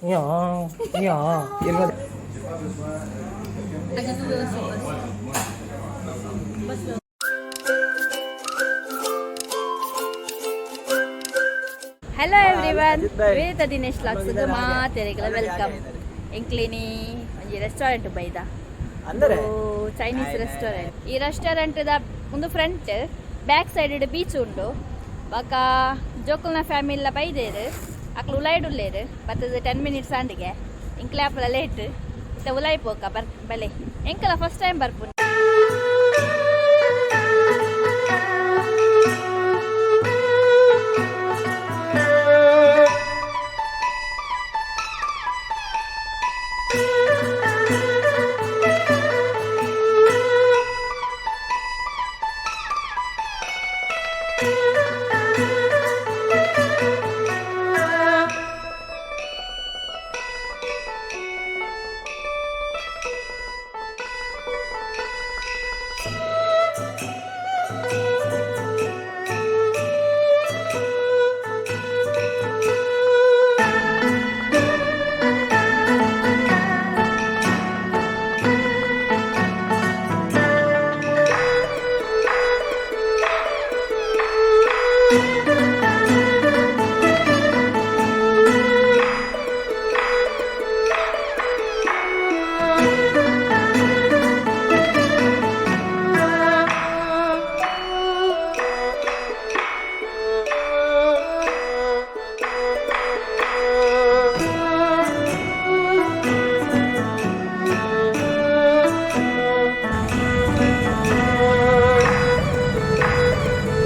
Hello everyone, Vedha Dinesh vlogs ಮಾತೆರೆಗಳ welcome. ಎಂಕ್ಲಿನಿ ಒಂಜಿ restaurant ಬೈದ, Chinese restaurant. ಈ ರೆಸ್ಟೋರೆಂಟ್ ದ ಒಂದು ಫ್ರಂಟ್ ಬ್ಯಾಕ್ ಸೈಡ್ ಬೀಚ್ ಉಂಡು. ಬೊಕ ಜೋಕುಲ್ನ ಫ್ಯಾಮಿಲಿಲ ಬೈದೇರು, ಅಕ್ಲು ಉಲಾಯ್ಡ್ ಉಲ್ಲೇರು. ಬತ್ತದ 10 ಮಿನಿಟ್ಸ್ ಆಂಡಿಗೆ. ಎಂಕ್ಲೆ ಆಪಲ ಲೇಟ್ ಇತ್ತೆ ಉಲಾಯ್ ಪೋಕ ಬರ್ ಬಲೆ. ಎಂಕಲ ಫಸ್ಟ್ ಟೈಮ್ ಬರ್ಪುನಿ.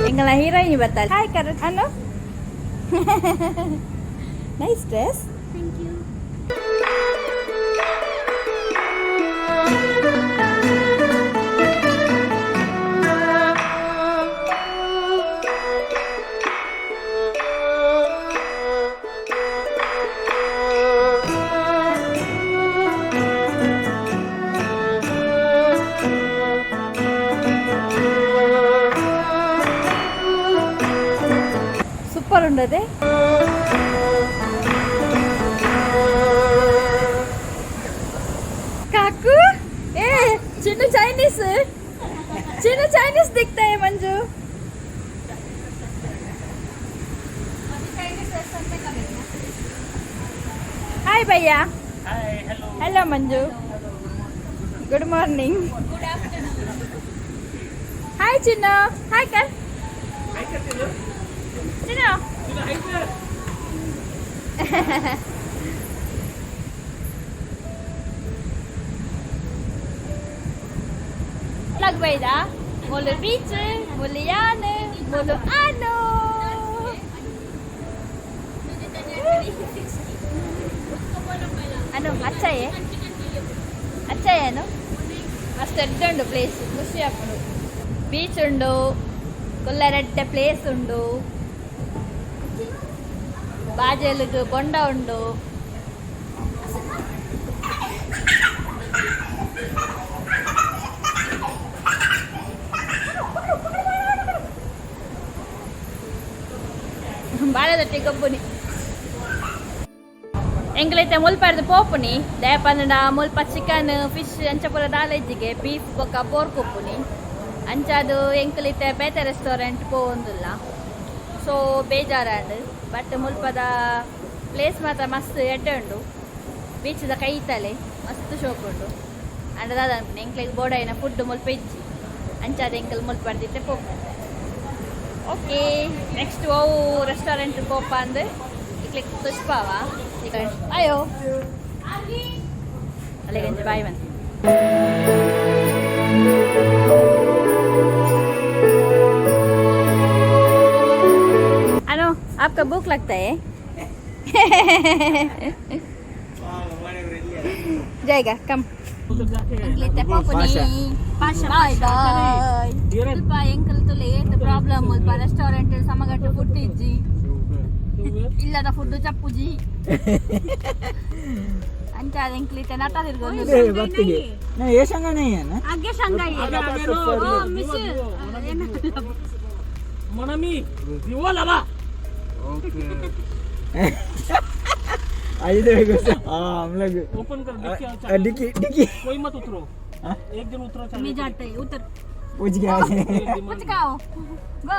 ಎಂಗಳ ಹೀರೋಯಿನ್ ಬರ್ತಾರೆ. ಹಾಯ್ ಕರ್ Anu, nice dress. Thank you. Super ಉಂಡದೆ. काकू, ए चिन्नू, चाइनीस, चिन्नू चाइनीस दिखता है. मंजू, हाय भैया. Hello Manju, good morning. Hi Chinnu, hi कर चिन्नू. ಬೈದ ಮುಲು ಬೀಚ್, ಮುಲು ಯಾನ್, ಮುಲು ಆನು. ಅನು ಅಚ್ಚಯೇ ಅಚ್ಚಯ್ಯನು. ಮಸ್ತ್ ಎಡ್ಡೆ ಉಂಡು ಪ್ಲೇಸ್, ಖುಷಿ ಆಪುಂಡು. ಬೀಚ್ ಉಂಡು, ಕುಲ್ಲರೆಡ್ಡೆ ಪ್ಲೇಸ್ ಉಂಡು, ಬಾಜೆಲುಗು ಬೊಂಡ ಉಂಡು. ಬಾಳೆದಟ್ಟಿ ಗೊಬ್ಬುನಿ. ಎಂಕ್ಲೈತೆ ಮುಲ್ಪರ್ದು ಪೋಪುನಿ ದಾಯೆ ಮುಲ್ಪ ಚಿಕನ್, ಫಿಶ್ ಅಂಚ ಪೂರ ದಾಲ ಇಜ್ಜಿಗೆ. ಬೀಫ್ ಬೊಕ್ಕ ಪೋರ್ಕ್ ಉಪ್ಪುನಿ. ಅಂಚಾದು ಎಂಕ್ಲಿತ್ತೆ ಬೇತೆ ರೆಸ್ಟೋರೆಂಟ್ ಪೋವೊಂದುಲ್ಲ. ಸೊ ಬೇಜಾರಾಂಡ್. ಬಟ್ ಮುಲ್ಪದ ಪ್ಲೇಸ್ ಮಾತ್ರ ಮಸ್ತ್ ಎಡ್ಡೆ ಉಂಡು. ಬೀಚ್ದ ಕೈತಲೆ ಮಸ್ತ್ ಶೋಕ್ ಉಂಡು. ಅಂಡ ದಾದ ಅನ್ಪುನಿ, ಎಂಕ್ಲೆಗ್ ಬೋಡಾಯಿನ ಫುಡ್ ಮುಲ್ಪ ಇಜ್ಜಿ. ಅಂಚಾದ ಎಂಕಲ್ ಮುಲ್ಪ ಪೋಪು. ಓಕೆ, ನೆಕ್ಸ್ಟ್ ಓವು ರೆಸ್ಟೋರೆಂಟ್ ಪೋಪ ಅಂದ್ ಇಕ್ಲೆಗ್ ತುಷ್ಪಾವ. ಅಯ್ಯೋ, ಅಲ್ಲಿಗೆ ಬಾಯ್ ಬಂತು. अनु, आपका भूख लगता है? जाएगा कम. Boy boy. ಸ್ವಲ್ಪ ಎಂಕಲ್ ತುಲೆ ಏತ್ ಪ್ರಾಬ್ಲಮ್. ಮುಲ್ಪ ರೆಸ್ಟೋರೆಂಟ್ ಸಮಗಟ್ಟು ಫುಡ್ ಇಜ್ಜಿ, ಇಲ್ಲದ ಫುಡ್ ಚಪ್ಪುಜಿ. ಅಂಚ ಎಂಕ್ಲಿತ್ತೆ ನಟ. ಬತ್ತಿಗೆ ये शंगा नहीं है ना? आगे शंघाई है. Oh, monsieur. Mon ami, tu vois là-bas. Ajay देव, हाँ हम लोग ओपन कर, डिक्की आओ, चाबी। Dickey dickey. कोई मत उतरो, एक दिन उतरो चाबी। मैं जाते ही उतर। पूछ गया। कुछ खाओ, गो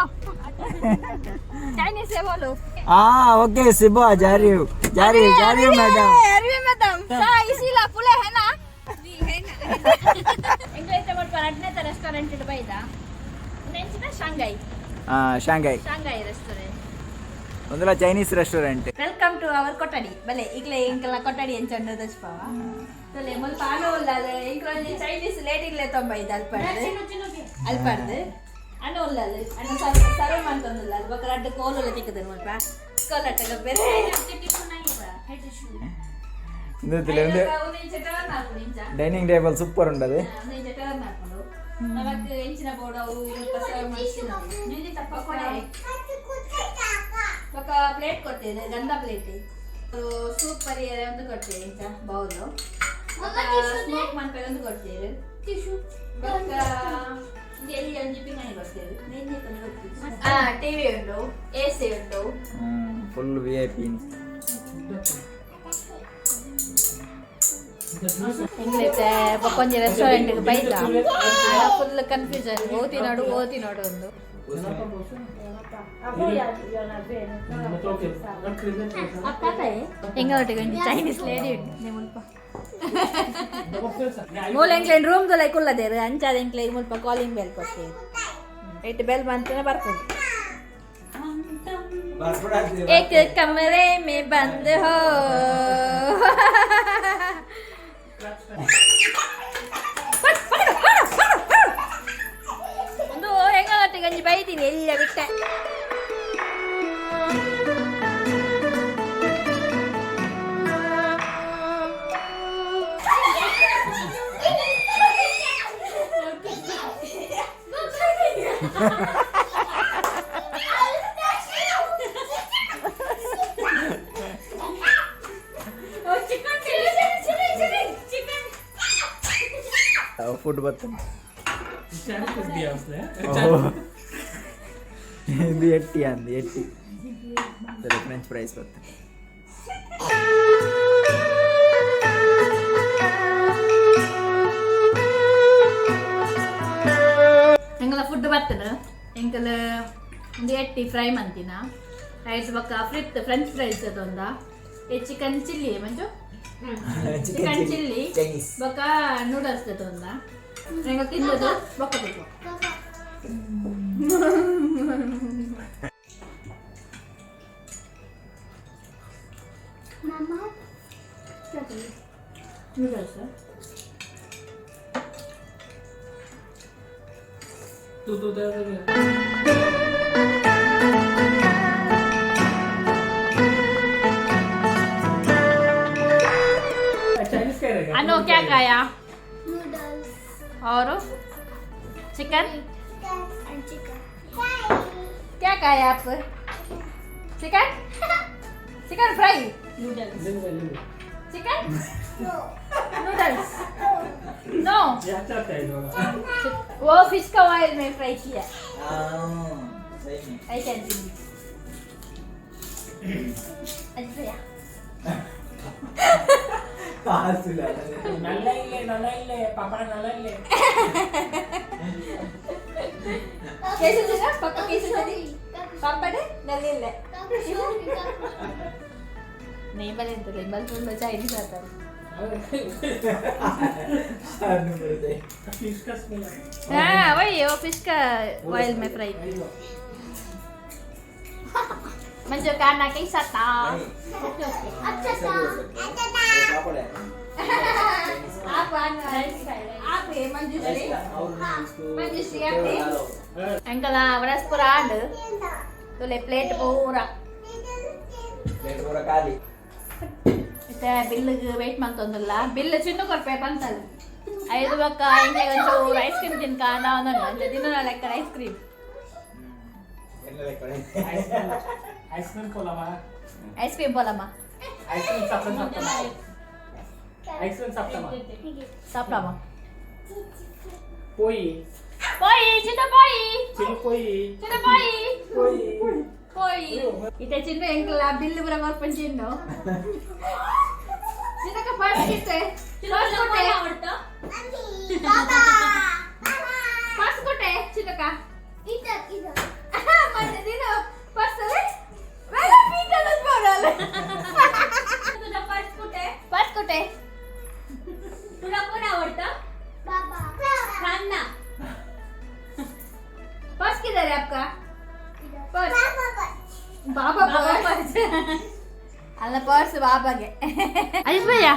चाइनीज से बोलो। हाँ ओके, सुबह जा रही हूँ, जा रही हूँ, जा रही हूँ मैडम। अरवी मैडम सा इसीला पुले है ना ಎಂಗ್ಲೈತೆ ಮಲ್ಪ ರಡ್ನೇತ ರೆಸ್ಟೋರೆಂಟ್ ಇಡ್ ಬೈದ ನೆಂಚಿನ ಶಾಂಘೈ. हाँ, ಶಾಂಘೈ. Shanghai restaurant. ಒಂದಲ್ಲ Chinese restaurant. Welcome to our ಕೊಠಡಿ. ಬಲೆ ಈಗಲೇ ಎಂಕಲ್ನ ಕೊಠಡಿ ಎಂಚಂಡು ತಚ್ಪಾವ ತೊಲೆ. ಮುಲ್ಪ ಅನು ಉಲ್ಲದು ಎಂಕಲ್ ಒಂಜಿ ಚೈನೀಸ್ ಲೇಡಿಗ್ಲೆ ತೊಂಬೈದ ಅಲ್ಪಡ್ದು ಅಲ್ಪಡ್ದು ಅನು ಉಲ್ಲದು ಅನು ಸರ್ವ್ ಮಂತೊಂದುಲ್ಲ. ಅದು ಬೊಕ ರಡ್ಡ್ ಕೋಲುಲ ತಿಕ್ಕುದು ಮುಲ್ಪ ಕೋಲಟ್ಟ ಬೇರೆ. ಇಂದத்துல ಡೈನಿಂಗ್ ಟೇಬಲ್ ಸೂಪರ್ ಉಂಡದು. ನಮಕ್ ಎಂಚಿನ ಬೋರ್ಡ್ ಅವು ಮುಲ್ಪ ಸರ್ವ್ ಮಾಡ್ಸಿನ. ಬೊಕ ಪ್ಲೇಟ್ ಕೊಡ್ತೇನೆ, ಗಂಧ ಪ್ಲೇಟ್. ಸೂಪ್ ಪರಿಯರೆ ಒಂದು ಕೊಡ್ತೇವೆ, ಇಂಚ ಬೌಲು. ಸ್ಮೋಕ್ ಮನ್ಪೆರೆ ಒಂದು ಕೊಡ್ತೇವೆ. ಬೊಕ ಒಂದು ಎಲ್ಲಿ ಒಂಜಿ ಪಿಂಗಾಣಿ ಕೊಡ್ತೇವೆ. ಹಾ, ಟಿವಿ ಉಂಟು, ಎ ಸಿ ಉಂಟು. Full VIP. ಎಂಗ್ಲೈತೆ ಬೊಕ್ಕೊಂಜಿ ರೆಸ್ಟೋರೆಂಟ್ ಬೈದ, ಫುಲ್ ಕನ್ಫ್ಯೂಷನ್, ಓತಿ ನೋಡು ಓತಿ ನೋಡು ಒಂದು. ओके। ಎಂಗಳೊಟ್ಟಿಗೆ ಒಂಜಿ ಚೈನೀಸ್ ಲೇಡಿ ಉಂಟು ಮುಲ್ಪ. ಮೂಲ ಎಂಕ್ಲೇನ್ ರೂಮ್ ದುಲೈ ಕುಲ್ಲದೇರು ಅಂಚಾದ ಎಂಕ್ಲೆ ಮುಲ್ಪ ಕಾಲಿಂಗ್ ಬೆಲ್ ಕೊಡ್ತೇವೆ. ಏಟ್ ಬೆಲ್ ಬಂತನ ಬರ್ಕೊಂಡು एक कमरे में बंद हो. ಒಂದು ಹೆಂಗಾಗತ್ತೆ ಗಂಜಿ ಬೈತೀನಿ ಎಲ್ಲ ಬಿಟ್ಟೆ. Chicken chilli chilli chilli chicken. Food ಬರ್ತದೆ. दिया उसने। ಇದು ಎಟ್ಟಿ ಅಂದು ಎಟ್ಟಿ ಫ್ರೆಂಚ್ ಫ್ರೈಸ್ ಬರ್ತದೆ. ಎಂಕಲ ಫುಡ್ ಬರ್ತದೆ. ಎಂಕಲ ಒಂದು ಎಟ್ಟಿ ಫ್ರೈ ಮಂತಿನ ರೈಸ್ ಬೊಕ್ಕ ಫ್ರಿತ್ ಫ್ರೆಂಚ್ ಫ್ರೈಸ್ ಅದೊಂದ ಈ ಚಿಕನ್ ಚಿಲ್ಲಿ ಮಂಜು, ಚಿಕನ್ ಚಿಲ್ಲಿ. ಚೈನೀಸ್. ಬೊಕ್ಕ ನೂಡಲ್ಸ್ ತೊಂದ. ಎಂಕಲ್ ತಿನ್ನೋದು ಬೊಕ್ಕ ಬೇಕು. Mama. Noodles. तू तू दे दे। चाइनीज क्या रहेगा? अनु क्या खाया? Noodles. और चिकन. And chicken. क्या खाया आप? Chicken, chicken fry, chicken. No. Noodles no. ये अच्छा चाइनीज होगा। वो फिश का ऑयल में फ्राई किया। I can see. अच्छा. நல்ல இல்ல, நல்ல இல்ல पापा, நல்ல இல்ல. कैसे चला पक्का? कैसे चली पापड़ नल्ले नहीं बले ಅಂತ ಬಲ್ ಫುಲ್ ಚೈನೀಸ್ ಆತಾರೆ. फिश का स्मेल। हाँ, वही वो फिश का ऑयल में फ्राई. मंजू खाना कैसा था? अच्छा था। आप आप ये मंजूश्री, ಮಂಜುಶ್ರೀ ಯಾಕೆ? ಅಂಕಲ್ ವಡಸ್ ಪೂರ ಆಂಡ್ ತುಲೆ ಪ್ಲೇಟ್ ಪೂರ. ಪ್ಲೇಟ್ ಪೂರ ಖಾಲಿ. ಇತ್ತೆ ಬಿಲ್ಗೆ ವೇಟ್ ಮಂತೊಂದುಲ್ಲ. ಬಿಲ್ ಚಿನ್ನು ಕೊರ್ಪೆ ಬಂತಲ್ಲ. ಐದು ಬೊಕ್ಕ ಎಂಕ್ಲೆಗ್ ಒಂಚೂರು ಐಸ್ ಕ್ರೀಮ್ ತಿನ್ಕ ಅಂದ ಅಂಚ ತಿನ್ನೋಣ ಲೆಕ್ಕ ಐಸ್ ಕ್ರೀಮ್. ಐಸ್ ಕ್ರೀಮ್ ಪೋಲಮ್ಮ. ಐಸ್ ಕ್ರೀಮ್ ಪೋಲಮ್ಮ. ಐಸ್ ಕ್ರೀಮ್ ಸಾಪ್ತಮ, ಐಸ್ ಕ್ರೀಮ್ ಸಾಪ್ತಮ. ಸಾಪ್ರಮ್ಮ. ಪೋಯಿ. ಪೋಯಿ ಚಿನ್ನ ಪೋಯಿ. ಚಿನ್ನು ಪೋಯಿ. ಚಿನ್ನ ಪೋಯಿ ಪೋಯಿ. ಇತ್ತೆ ಚಿನ್ನು ಎಂಕಲ್ಲ ಬಿಲ್ಲು ಪೂರ ಕೊರ್ಪುಂಡು ಚಿನ್ನು. पर्स किती? पर्स कुठे? आवडतं? मम्मी, बाबा, बाबा. पर्स कुठे चिनू का? इधर, इधर. म्हणजे दिलं पर्स रे. मला पिठालाच बोलावलं. तुझा पर्स कुठे? पर्स कुठे? तुला कोण आवडतं? बाबा. थांब ना. पर्स किधर है आपका? पर्स. बाबा. बाबा. बाबा. पर्स. ಅಲ್ಲ, पर्स बाबाಗೆ. अजित भैया,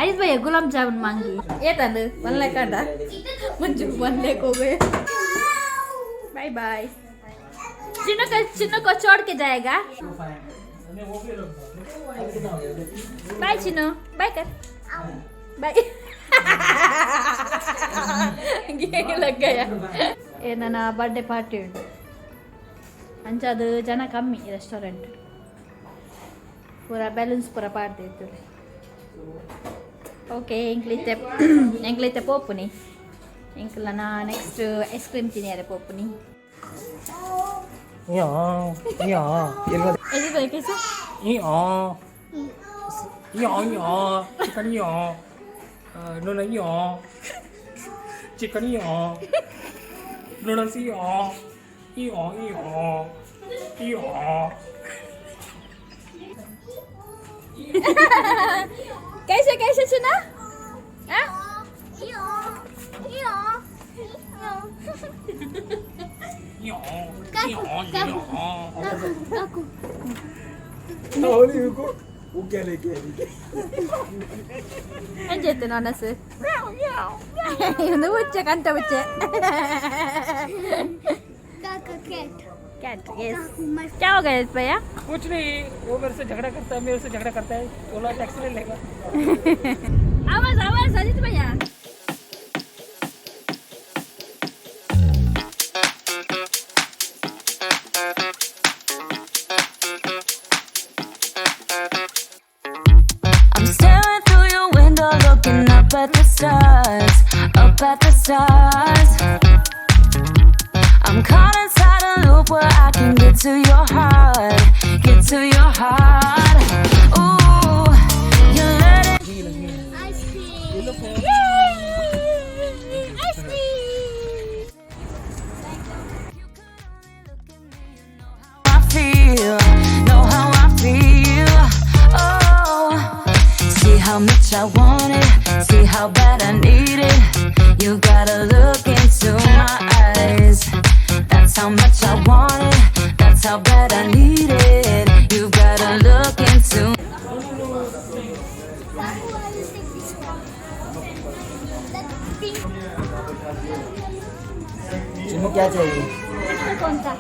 अजित भैया, गुलाब जामुन मांगी ये तंद वन लाख काटा मुझे 1 लाख हो गए. Bye bye. चिन्नू को, चिन्नू को छोड़ के जाएगा. बाय चिन्नू, बाय कर, बाय. लग गया. ಏ, ನನ್ನ ಬರ್ಡೇ ಪಾರ್ಟಿ ಉಂಟು. ಅಂಚಾದ ಜನ ಕಮ್ಮಿ ರೆಸ್ಟೋರೆಂಟ್. ಪೂರ ಬ್ಯಾಲೆನ್ಸ್ ಪೂರ ಪಾಡ್ದಿತ್ತು. ಓಕೆ, ಎಂಕ್ಲಿತ್ತೆ ಎಂಕ್ಲಿತ್ತೆ ಪೋಪುನಿ. ಎಂಕ್ಲನ ನೆಕ್ಸ್ಟ್ ಐಸ್ ಕ್ರೀಮ್ ತಿನ್ನಿಯಾರೆ ಪೋಪುನಿ. Yeah yeah. ಎಲ್ಲಿ ಬೇಕು? ಯಾ ಯಾ ಯಾ, ಚಿಕನ್ ಯಾ, ನೂಡಲ್ ಯಾ, ಚಿಕನ್ ಯಾ, ನೂಡಲ್ಸ್ ಯಾ ಯಾ ಯಾ ಯಾ. कैसे कैसे सुना? हाँ? यो, यो, यो. ಯಾ ಯಾ ಯಾ. काकू. वो क्या लेके आई? ಎಂಜೈತೆ ನಾನಸ್ ಒಂದು ಹುಚ್ಚೆ ಕಂತ ಹುಚ್ಚೆ. काकू कैट. Cat, yes. काकू मस्त. क्या हो गया भैया? कुछ नहीं, वो मेरे से झगड़ा करता है, मेरे से झगड़ा करता है. ओला टैक्सी ले लेगा. आवाज आवाज, अजित भैया. I'm staring through your window, looking up at the stars, up at the stars. I'm caught inside a loop where I can get to your heart, get to your heart. Ooh, you let it. Ice cream. Ice cream. I feel, know how I feel. Oh, see how much I want it, see how bad I need it. You gotta look into my eyes. That's how much I want it, that's how bad I need it. You gotta look into Kaku, I will take this one. That pink. Chinnu, क्या चाहिए? कौन सा?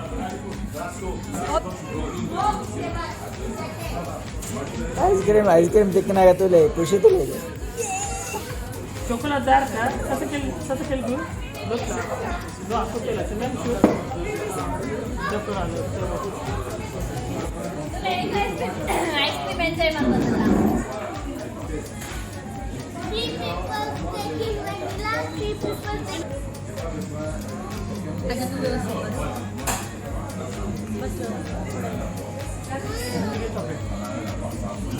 Ice cream, ice cream तिखना तुले खुशी तुले. चोकोला दार का सतकेल सतकेल गु दोसला जो आपको केला से मैं शूर चोकोला. ಐಸ್ ಕ್ರೀಮ್ ಎಂಜಾಯ್ ಮಾಡ್ಬೋದಲ್ಲ. Three people taking vanilla, three people taking.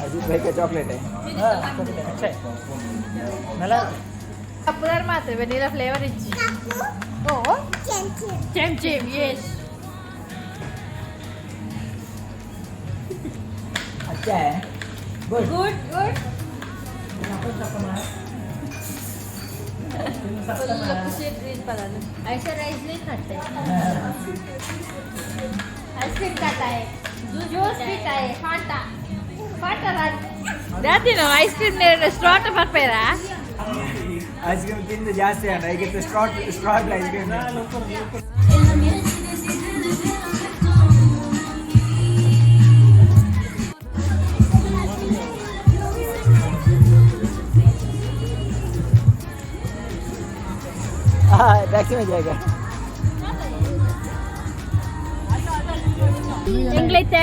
Ajit भाई का चॉकलेट है. अच्छा है मला. ಪುನರ್ ಮಾತ್ರ ವೆನಿಲಾ ಫ್ಲೇವರ್ ಇಜ್ಜಿ. Kaku, O. Chem chem. Chem chem, S. अच्छा है, गुड. Good good. ಖುಷಿ ऐसा राइस नहीं खाते, आइसक्रीम खाता है, जूस पीता है, Phanta Phanta. ದಾದಿನ ice cream ಸ್ಟ್ರಾಟ್ ಬರ್ಪೇರಾ? Ice cream ತಿಂದು ಜಾಸ್ತಿ ಅಣ್ಣ ಈಗ ಸ್ಟ್ರಾಟ್ ಸ್ಟ್ರಾಟ್ ಐಸ್ ಕ್ರೀಮ್. ಲवकर लवकर. हाँ, टैक्सी में जाएगा. ಎಂಗ್ಲೈತೆ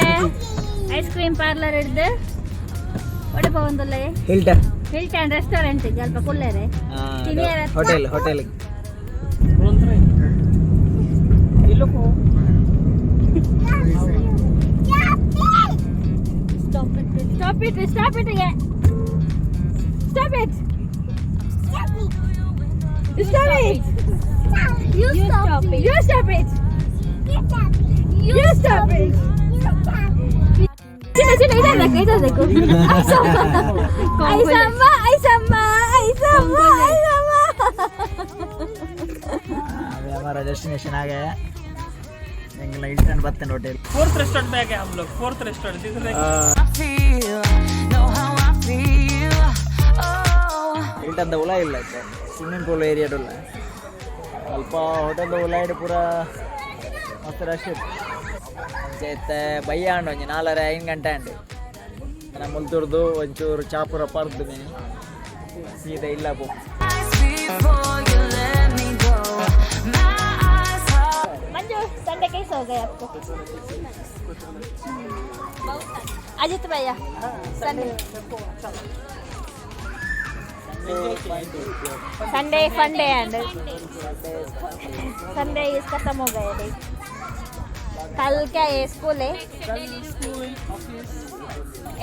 ಐಸ್ ಕ್ರೀಮ್ ಪಾರ್ಲರ್ ಹಿಡ್ದು ಒಡೆ ಪೋವೊಂದುಲ್ಲೆ. ಹಿಲ್ಟನ್. ಹಿಲ್ಟನ್ ರೆಸ್ಟೋರೆಂಟ್ ಅಲ್ಪ ಕುಲ್ಲೇರೆ ತಿನಿಯರ. Hotel hotel. ये लोग Stop it, stop it. Stop it. Stop it. You stop it. You stop it. You stop it. You stop it. You stop it. चिन्ह चिन्ह, इधर देखो, इधर देखो. ऐसा अम्मा, ऐसा अम्मा, ऐसा अम्मा, ऐसा अम्मा. अभी हमारा डेस्टिनेशन आ गया. ಎಂಗಲ ಹಿಲ್ಟನ್ ಬತ್ತನ್ ಹೋಟೆಲ್. फोर्थ रेस्टोरेंट में आ गए हम लोग. फोर्थ रेस्टोरेंट जिधर I feel, know how I feel. Oh. Hilton the ಉಲ ಇಲ್ಲ, ಸ್ವಿಮ್ಮಿಂಗ್ ಪೂಲ್ ಏರಿಯಾಡ್ ಉಲ್ಲ. ಅಲ್ಪ ಹೋಟೆಲ್ದ ಉಲಾಯಿಡ್ ಪೂರ ಮಸ್ತ್ ರಶ್ ಇತ್ತು. ಅಂಚೆ ಇತ್ತೆ ಬಯ್ಯ ಆಂಡ್, ಒಂಜಿ 4:30 5 ಗಂಟೆ ಆಂಡ್. ನಮ್ಮ ಮುಲ್ತುರ್ದು ಒಂಚೂರು ಚಾಪುರ ಪರ್ದು ಮೀನಿ ಸೀದಾ ಇಲ್ಲ ಪೋ. Eyes before you let me go. My eyes are Manju, Sunday कैसे हो गया आपको? अजित भैया, Sunday Sunday fun day and Sunday is खत्म हो गया डे. कल क्या है? स्कूल है.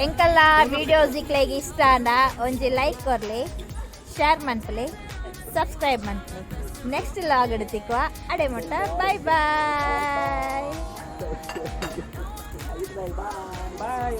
ಎಂಕಲ್ಲ ವಿಡಿಯೋಸ್ ಇಕ್ಲೆಗ್ ಇಷ್ಟ ಅಂಡ ಒಂಜಿ ಲೈಕ್ ಕೊರ್ಲೆ, ಶೇರ್ ಮನ್ಪಲೆ, ಸಬ್ಸ್ಕ್ರೈಬ್ ಮನ್ಪಲೆ. ನೆಕ್ಸ್ಟ್ ಲಾಗ್ ತಿಕ್ವ. ಅಡೆ ಮುಟ್ಟ ಬಾಯ್ ಬಾಯ್. ಬಾಯ್.